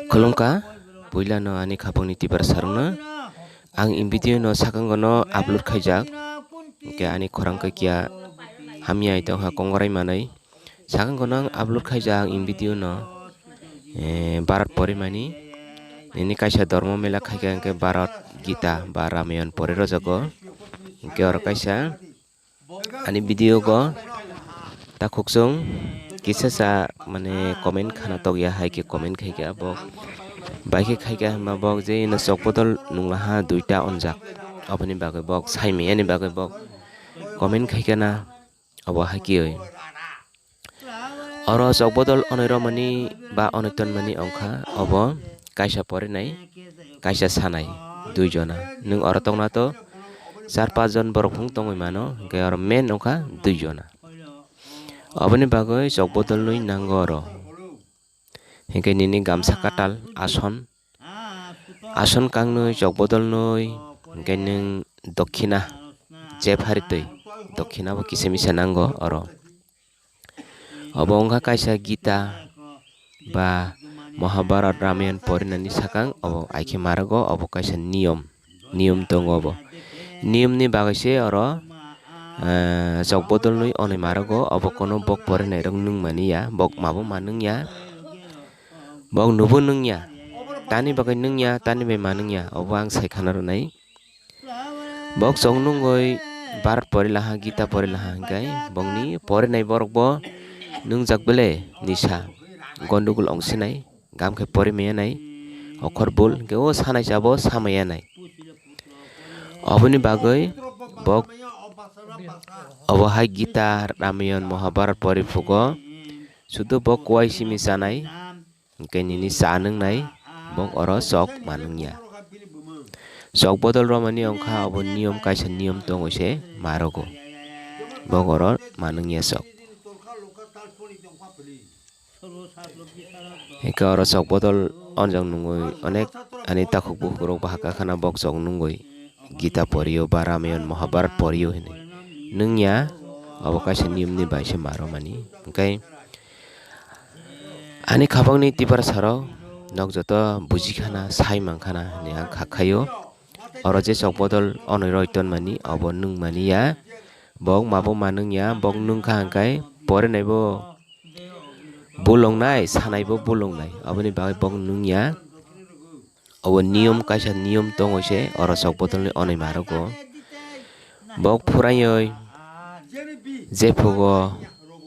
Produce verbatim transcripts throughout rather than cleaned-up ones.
Khulumkha, puilano ani khapangni tiprasarokno. Ang in video no sakango no upload khaijak. Hwnkhe ani khorang khe kiya hamya tongkha kongrai manwi. Sakango no ang upload khaijak in video no, eh, Bharat porimani. Nini kaisa dhormo mela khaikha hwnkhe Bharat Gita ba Ramayan pori rwjago. Hwnkhe oro kaisa ani video go takhuk chwng kisa sa mane comment khana tokya hai khe comment khaikha bo bai khe khaikha hwnba bo je ino chok bodol nunglaha duita onjak, aboni bagwi bo saimaya ni bagwi bo comment khaikha na abo hai khe oi. Oro chok bodol onoi romani ba onoi tonmani ongkha obo kaisa porinai kaisa sanai dui jona. Nwng oro tongna to char pas jon borok phung tongwi mano, hwnkhe oro main wngkha dui jona. Oboni bagwi chok bodolnwi nango oro. Hwnkhe nini gamsa katal ason, ason kangnwi chok bodolnwi, hwnkhe nwng dokhina jepharitwi dokhina bo kisa misa nango oro. Obo wngkha kaisa Gita ba Mahabharat Ramayan porinani sakang obo aikhe marogo, obo kaisa niyom, niyom tongo obo. Niyomni bagwi se oro, eh, chok bodolnwi onwi marogo, obo kono bok porinairok nung mani ya, bok mabo ma nung ya, bok nubo nung ya, tani bagwi nung ya, tani bai ma nung ya, obo ang sai khana rwnai. Bok chok nungwi Bharat porilaha, Gita porilaha hwnkhe bokni porinai borok bo nungjak bele nisa gondogol ongsinai, gam khe pori maya nai, okhor bul hwnkhe o sanai chabo samaya nai. Oboni bagwi bok obo hai Gita, Ramayan, Mahabharat pori phugo sudu bok kuai simi chanai. Hwnkhe nini cha nwngnai bok oro chok ma nungya. Chok bodol romani wngkha obo niyom kaisa niyom tongwi se ma rogo. Bok oro ma nungya chok. Hwnkhe oro chok bodol onjak nungwi onek ani takhuk bukhuk rok bahai kha khana bok chok nungwi Gita poriyo ba Ramayan Mahabharat poriyo hinwi nungya. Obo kaisa niyom ni bai se ma romani. Hwnkhe Ani khapangni tiprasarok nok joto bujikhana, sai mankhana hinwi ang kha khaio. Oro je chok bodol onoi roi tonmani, obo nungmani ya. Bok mabo ma nung ya, bok nungkha hwnkhe porinaibo bulongnai, sanaibo bulongnai. Oboni bagwi bok nung ya. Obo niyom kaisa niyom tongwi se oro chok bodolni onoi ma rogo. Bok phuraioi jephugo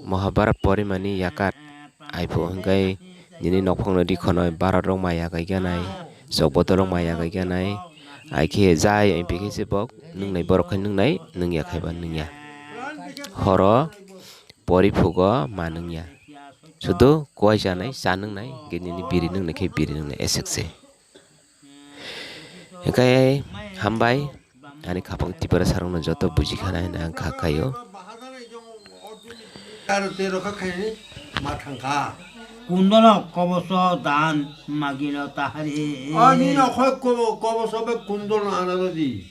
Mahabharat porimani yakat aiphu hwnkhe nini nokphangno rikhonoi bharat rok maya kaikanai, chok bodol rok maya kaikanai, aikhe jai aiphi khe se bok nungnai borok khai nungnai, nungya khaiba nungya. Horo pori phugo ma nungya. Sudu kuai chanai, cha nungnai, hwnkhe nini biri nungnai khe biri nungnai esek se. Hwnkhe hambai, ani khapang tiprasarokno joto bujikhana hinwi ang kha khaio. Karo tei rokha khainani ma thangkha. Kundono koboso dan magilo tahari. Ani okhoi kobo-, koboso be kundono anarodi.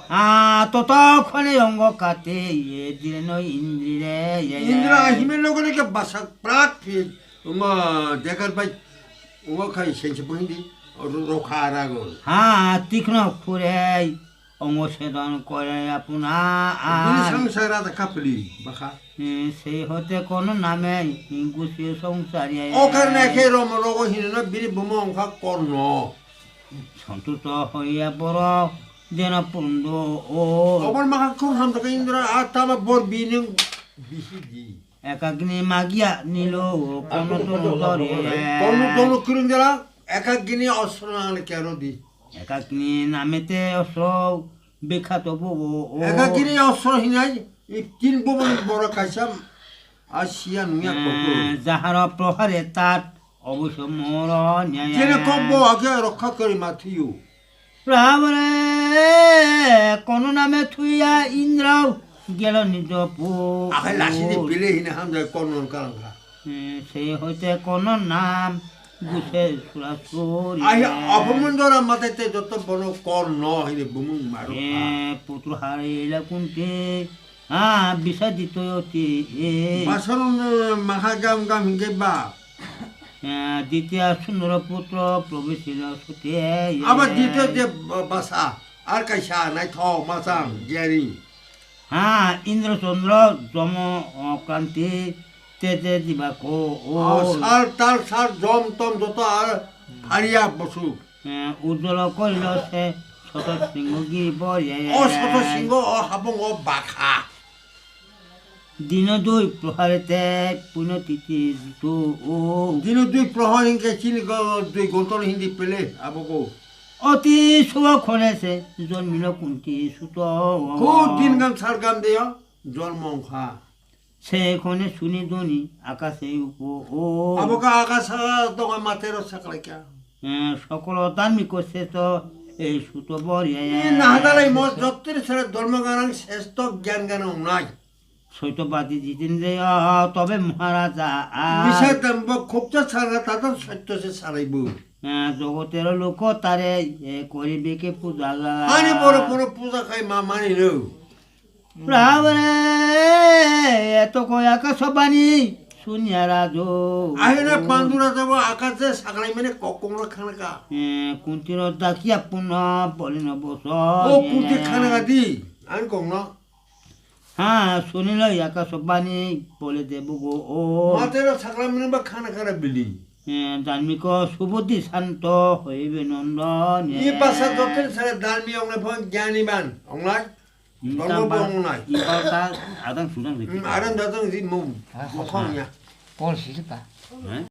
Ah, toto khone yongo kate ye dire no indri re ye ye. Indra ahime logo leke basak prak phi uma dekar bai uma khai sense pohindi ro-, rokha arago. Ha, tikno khurei ongo sedon kore apuna. Bini a. Sangsara da kapli bakha. Hmm, sei hote kono name hingu se songsari. O karne khe romo rogo hinna biri bomo ongkha korno. Santuto hoya borok jena pundo o. Obor makha khub hamjakha Indra, a tama bor bining bisi di. Ekagni magia nilo kono tono dori. Kono tono kurung jala, ekagni osro nang le kero di. Ekagni namete osro bekhato bobo o. Ekagni osro hinai, i tin bobo ni borok kaisa, a siya nungya koko. Eh, jaharo prohare tat. Oboiso moro nyaya. Jene kok bo age rokha kori ma thuyu. Prabhu re, kono name thuya Indra gelo nijo pu. Akhai lasi ni pile hine hamjai kono kalangkha. Eh, se hoite kono nam guse sura suri. Ai apamon dora mate te joto bono kor no hine bumung maru. Eh, putru hari la kunti. Ah, bisa ditoyoti. Eh. Basaron maha gam gam hingke ba. Eh, Ditya Sundara putro probisila sute. Aba Ditya je ba-, basa, ar kaisa naithok machang, giyani. Ha, Indra Chandra, Jomo, o, Kanti, te te diba ko, o. O, sar tar sar jom tom joto ar phariya bosu. Eh, ujjolo korilo se, Soto Singho giri boriya. O Soto Singho, o habong o bakha. Dino dui prohare te puno titi jutu o. Dino dui prohar hinke chini go dui gontor hindi pele abo go. Oti suwa khone se jonmilo Kunti suto. Ko din gan sar gan deyo jonmo ongkha. Se khone suni doni akase upo o. Abo ka akasa donga matero saklaika. Eh, sokolo dharmiko sesto ei suto boriya. Ni nahadalai mo jottiri sare dharma ganang sesto gyan ganang nai. Soito badi jitindriyo tobe Maharaja a. Bisa tembo khukcha sarga tata sotto se saraibo. Eh, jogotero loko tare, eh, koribe ke puja ga. Ani boro boro puja khai ma mani ro. Prabhu re, eto koya ka sobani sunya rajo. Ahina pandura jabo akase saklai mene kokong ro khanaka. Eh, Kuntiro dakia puno bolino boso. O Kunti khanaka di, ani kongno. Ha, sunilo yaka sobani bole de bugo o. Matero sakra mini ba khana kara bili. Eh, dharmiko subudhi santo hoibe nondo ne. I basa jotin sare dharmi ongnai phone gyani ban ongnai. Dharma bo ongnai. Iba ta adang sudang de. Hmm, adang datang di mum. Mokhong ya. Paul sisi pa. Eh?